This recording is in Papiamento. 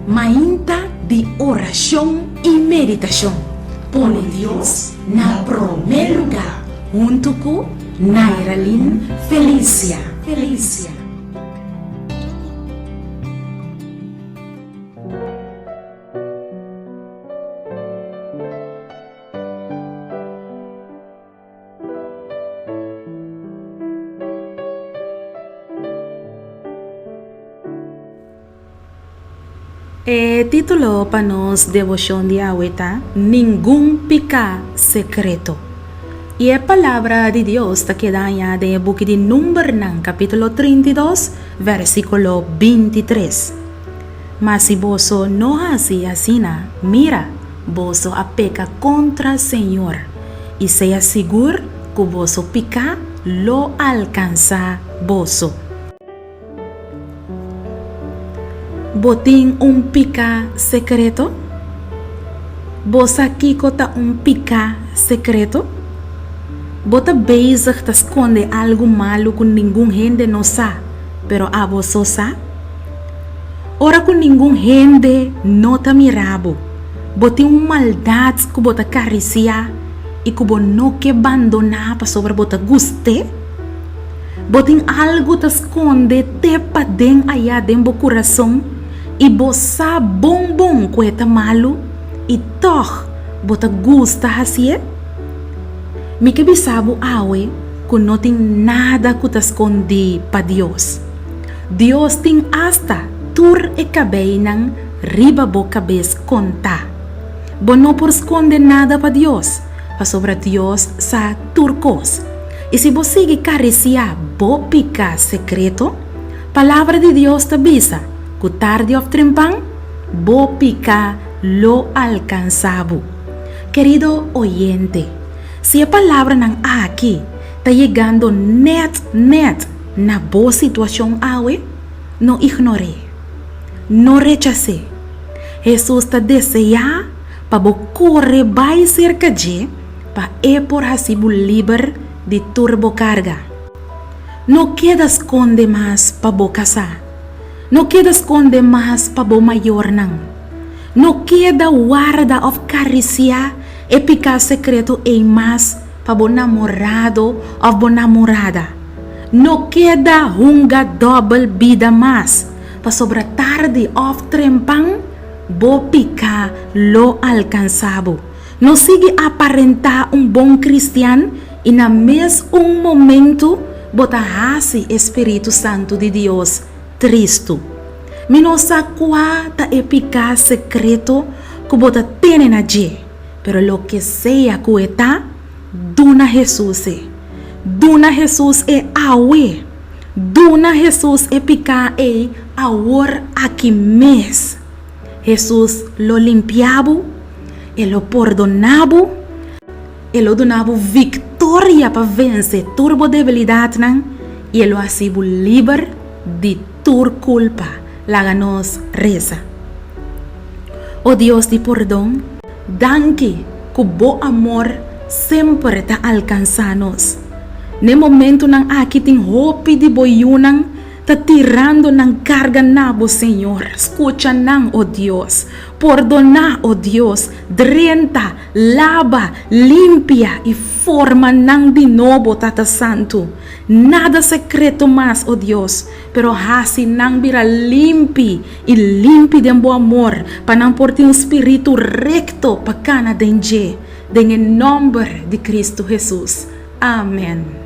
Mainta di orashon i meditashon. Pone Dios na promé lugá huntu ku Nairalyn Felicia. Felicia. E título pa nos deboshon di awe ta Ningun Piká Sekreto. I e Palabra di Dios ta keda hañá den e buki di Numbernan kapítulo 32, versíkulo 23. Ma si boso no hasi asina, mira, boso a peka kontra Señor, i sea sigur ku boso piká lo alkansá boso. Bo tin un piká sekreto? Bo sa kiko ta un piká sekreto? Bo ta bezig ta skonde algu malu ku ningun hende no sa, pero abo so sa? Ora ku ningun hende no ta mira bo, bo tin un maldat ku bo ta karisiá i ku bo no ke bandoná pasobra bo ta gust'é? Bo tin algu ta skonde te paden ayá den bo kurason i bo sa bon bon ku e ta malu i tòg bo ta gusta hasié? Mi ke bisa bo awe ku no tin nada ku ta skondí pa Dios. Dios tin asta tur e kabeinan riba bo kabes kontá. Bo no por skonde nada pa Dios, pasobra Dios sa tur kos. I si bo sigui karisiá bo piká sekreto, Palabra di Dios ta bisa ku tardi òf trempan, bo piká lo alkansá bo. Kerido oyente, si e palabranan aki ta yegando nèt nèt na bo situashon awe, no ignor'é. No rechas'é. Hesus ta deseá pa bo kore bai serka dje pa e por hasi bo liber di tur bo karga. No keda skonde mas pa bo kasá. No keda skonde mas pa bo mayornan. No keda warda òf karisiá e piká sekreto ei mas pa bo namorado òf bo namorada. No keda hunga dòbel bida mas, pasobra tardi òf trempan bo piká lo alkansá bo. No sigui aparentá un bon kristian i na mes un momentu bo ta hasi e spiritu santu di Dios tristu. Mi no sa kua ta e piká sekreto ku bo ta tene na dje, pero loke sea ku e ta, duna Hesus e. Duna Hesus e awe! Duna Hesus e piká ei awor aki mes! Hesus lo limpia bo, e lo pordoná bo, e lo duna bo viktoria pa vense tur bo debilidatnan i e lo hasi bo liber di tur kulpa. Laga nos resa. O Dios di pordon, danki ku bo amor semper ta alkansá nos. N'e momentunan aki tin hopi di bo yunan Ta tirando nan karga na bo, Señor. Skucha nan, o Dios. Pordoná, o Dios. Drenta, laba, limpia i forma nan di nobo, Tata Santu. Nada sekreto mas, o Dios, pero hasi nan bira limpi i limpi den bo amor, pa nan por tin un spiritu rekto pa kana den dje. Den e nòmber di Kristu Hesus. Amen.